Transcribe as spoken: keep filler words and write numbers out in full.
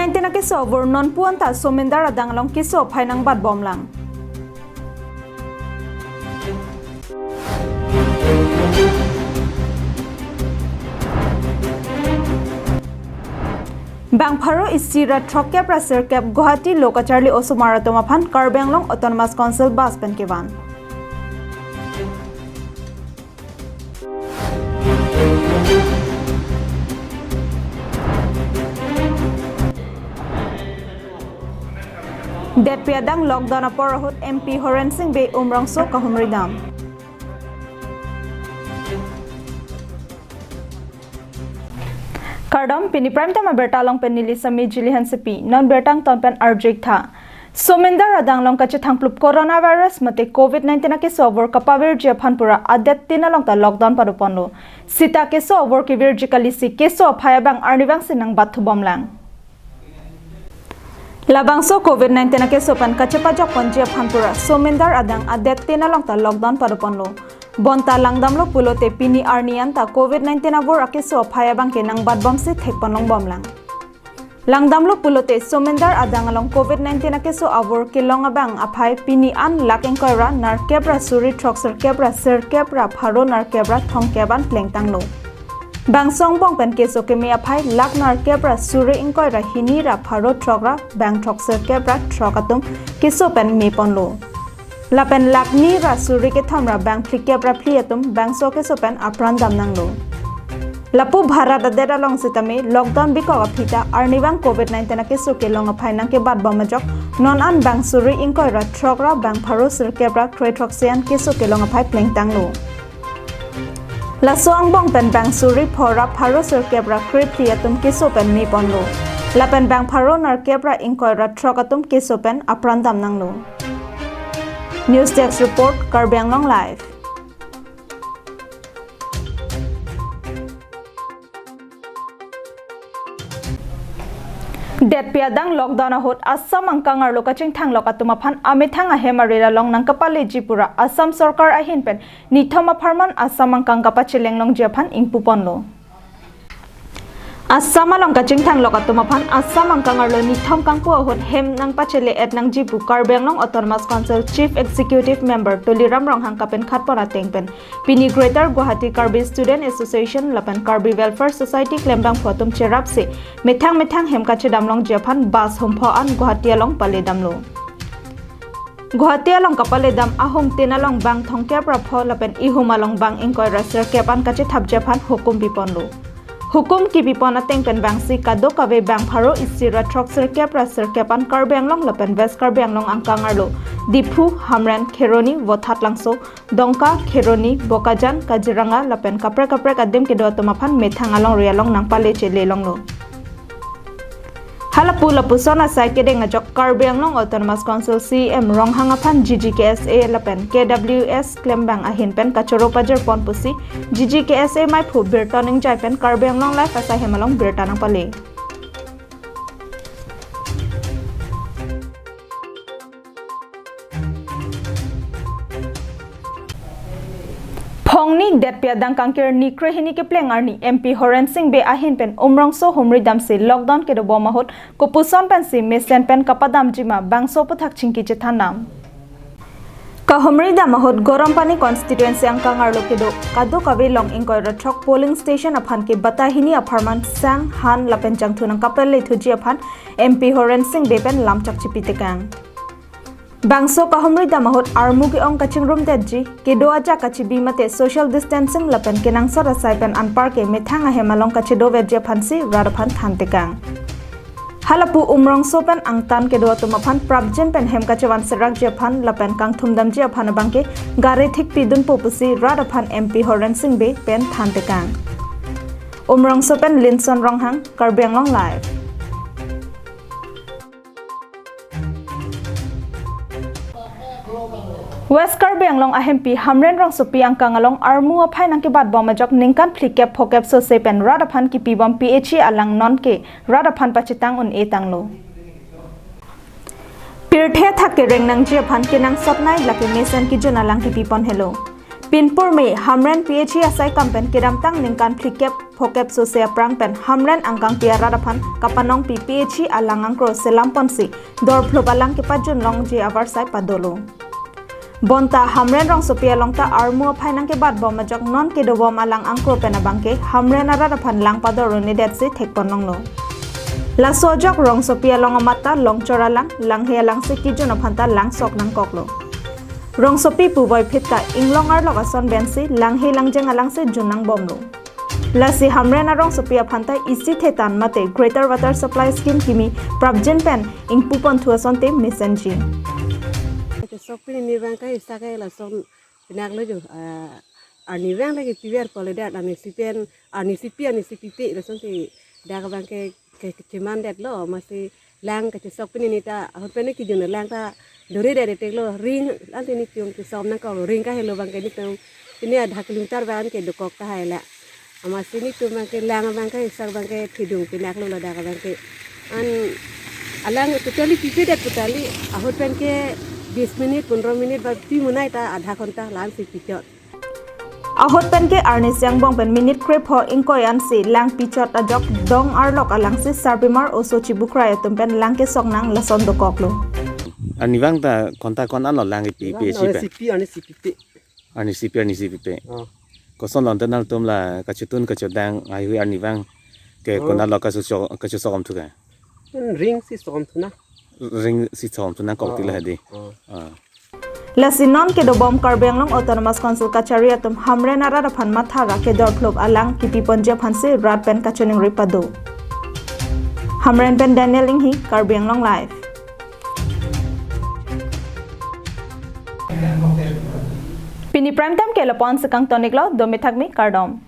Nineteen akeso avur nonpu anta Somindar adang along keso aphai nangbatbomlang. Bang pharo isi ra throkkep ra sirkep Guwahati lo kacharli osomar atum aphan Karbi Anglong Autonomous Council bus pen kevan. Detpi adang lockdown apor ahut M P Horen Sing Bey Umrongso kahumri dam. Kardom, pini prime time abirta along pen neli Sami Jili Hansepi, non birta angton pen arju-ik tha. Somindar adang along kachethangplup coronavirus mate covid nineteen akeso avur kapavirji aphan pura adet tin along ta lockdown padoponlo. Sita keso avur kevirji kalisi keso aphai abang arnivang si nangbatthu bomlang. Labangso covid nineteen akeso pen kachepajokponji aphan pura Somindar adang adet tin along ta lockdown padoponlo. Bonta langdamlo pulote pini arni anta covid nineteen avur akeso aphai abang ke nangbatbomsi thekponlongbomlang. Langdamlo pulote Somindar adang along covid nineteen akeso avur kelong abang aphai pini an lakh ingkoi ra nerkep ra suri throksirkep ra sirkep ra pharo nerkep ra thomkep an plengtanglo. Bangso angbong pen keso keme aphai lakh nerkep ra suri ingkoi ra hini ra pharo throk ra bang throksirkep ra throk atum keso pen meponlo. Lapen lakh ni ra suri kethom ra bang phlikep ra phli atum bangso keso pen apran damnanglo. Lapu Bharat adet along sitame lockdown bikok aphi ta arnivang covid nineteen akeso kelong aphai nangkebatbom ajok non an bang suri ingkoi ra throk ra bang pharo sirkep ra krethroksi an keso kelong aphai plengtanglo. Laso angbong pen bang suri pho ra pharo sirkep ra krephli atum keso pen meponlo. Lapen bang pharo nerkep ra ingkoi ra throk atum keso pen apran damnanglo. News Desk Report, Karbi Anglong Live. Detpi adang lockdown ahut Assam angkang arlo kachingthanglok atum aphan amethang ahem arit along nangkapaleji pura Assam sorkar ahin pen nithom apharman Assam angkang kapachelenglongji aphan ingpuponlo. Assam along kachingthanglok atum aphan Assam angkang arlo nithom kangpu ahut hem nangpachele-et nangji pu Karbi Anglong Autonomous Council Chief Executive Member Tuliram Ronghang kapenkhatpon ateng pen pini Greater Guwahati Karbi Student Association lapen Karbi Welfare Society klembangphu atum cherapsi methang methang hem kachedamlongji aphan bus humpho an Guwahati along paledamlo. Guwahati along kapaledam ahum tin along bang thomkep ra pho lapen ihum along bang ingkoi ra sirkep an kachethapji aphan hukum piponlo. Hukum kipipon ateng pen bangsi kadokave bang pharo isi ra throksirkep ra sirkep an Karbi Anglong lapen West Karbi Anglong angkang arlo Diphu, Hamren, Kheroni, Vothatlangso, Dongka, Kheroni, Bokajan, Kaziranga lapen kaprek kaprek adim kedo atum aphan methang alongri along nangpale chelelonglo. Halapu lapuson asai kedeng ajok Karbi Anglong Autonomous Council C E M Ronghang aphan G G K S A lapen K W S klembang ahin pen kachoro pajirpon pusi G G K S A maiphu Birta Ningjai pen Karbi Anglong Live asai hem along birta nangpale. Phongni detpi adang kangkir ni krehini kepleng arni M P Horen Sing Bey ahin pen Umrongso humri damsi lockdown kedobom ahut kopuson pensi mesen pen kapadamji ma bangso aphuthak chingki chethandam. Kahumri dam ahut Garampani constituency angkang arlo kedo kadokave long ingkoi ra throk polling station aphan ke bata hini apharman sang han lapen jangthu nangkapalethuji aphan M P Horen Sing Bey pen lamchak chipitekang. Bangso kahumri dam ahut armu ke-ong kachingrumdetji, kedo ajak kachibi mate social distancing lapen kenangsot asai pen anparke methang ahem along kachedovetji aphansi rat aphan thantekang. Halapu Umrongso pen angtan kedo atum aphan prapjin pen hem kachevan serakji aphan lapen kangthumdamji aphan abangke gari thikpidunpo pusi rat aphan M P Horen Sing Bey pen thantekang. Umrongso pen Linson Ronghang, Karbi Anglong Live. West Karbi Anglong ahempi Hamren rongsopi angkang along armu aphai nangkebatbom ajok ningkan phlikep phokep sose pen rat aphan kipibom P H E alang nonke rat aphan pachetang un-e tanglo. Pirthe athak kereng nangji aphan kenangsotnei lake mesen kijun alang kipipon helo. Pinpur me Hamren P H E asai kam pen kedamtang ningkan phlikep phokep sose aphrang pen Hamren angkangpi arat aphan kapanongpi P H E alang angkro selam ponsi dorphlup alang kepajun longji avarsai padolo. Bonta Hamren rongsopi along ta armu aphai nangkebat bom ajok non kedobom alang angkro pen abangke Hamren arat aphan lang pador un-edetsi thekpon longlo. Laso ajok rongsopi along amat ta Longchor alang, Langhe alangsi kejun aphan ta lang sok nangkoklo. Rongsopi puvoiphit ta inglong arlok ason pensi Langhe Langjeng alangsi jun nangbomlo. Lasi Hamren arongsopi aphan ta isi thetan mate Greater Water Supply Scheme kimi prapjin pen ingpuponthu asonte mesenji. Kachesok pini ni abangke isak ke lason pinaklo jo, ah, arnivang lagi piver kole dat arnisi pen, arnisi pi, arnisi pipe lasonte dak abangke ke, kecheman detlo, amatsi lang kachesok pini ni ta ahut pen kejun lang ta dore det teklo, ring ante netum kesom nangkok, ring kahelo abangke netum pini adha kilometer abangke dokok tahai la. Amatsi netum abangke lang abangke isak abangke thidung pinaklo ladak abangke. An alang totally pipe det pu tali, ahut pen ke bis minute, pondro minute ba pi munai ta adha ghonta langsi pichot. Ahut pen ke arnisi angbong pen minute krepho ingkoi ansi lang pichot ajok dong arlok alangsi sarpimar oso chibukrai atum pen lang kesok nang lason dokoklo. Arnivang ta ghonta ko-an lo lang ipi, ipi, ipi, ipi, ipi, ipi, ipi, ipi. Arnisi pi, arnisi pipe. Oh. Koson lo ante nangtum la kachotun kachodang haihui arnivang ke, oh, ko-an lo kachoso-, kachosokom thu ke? Pen ring si sokom thu na. Ring si sokom thu nangkok, oh, tila, oh, hadi. Oh. Ah. Lasi non kedobom Karbi Anglong Autonomous Council kachari atum Hamren arat aphan matha ra kedorphlup alang kipiponji aphansi rat pen kachiningri pado. Hamren pen Daniel Inghi, Karbi Anglong Live. Pini prime time ke lapu-an si kangton-iklo, dome thakmi, kardom.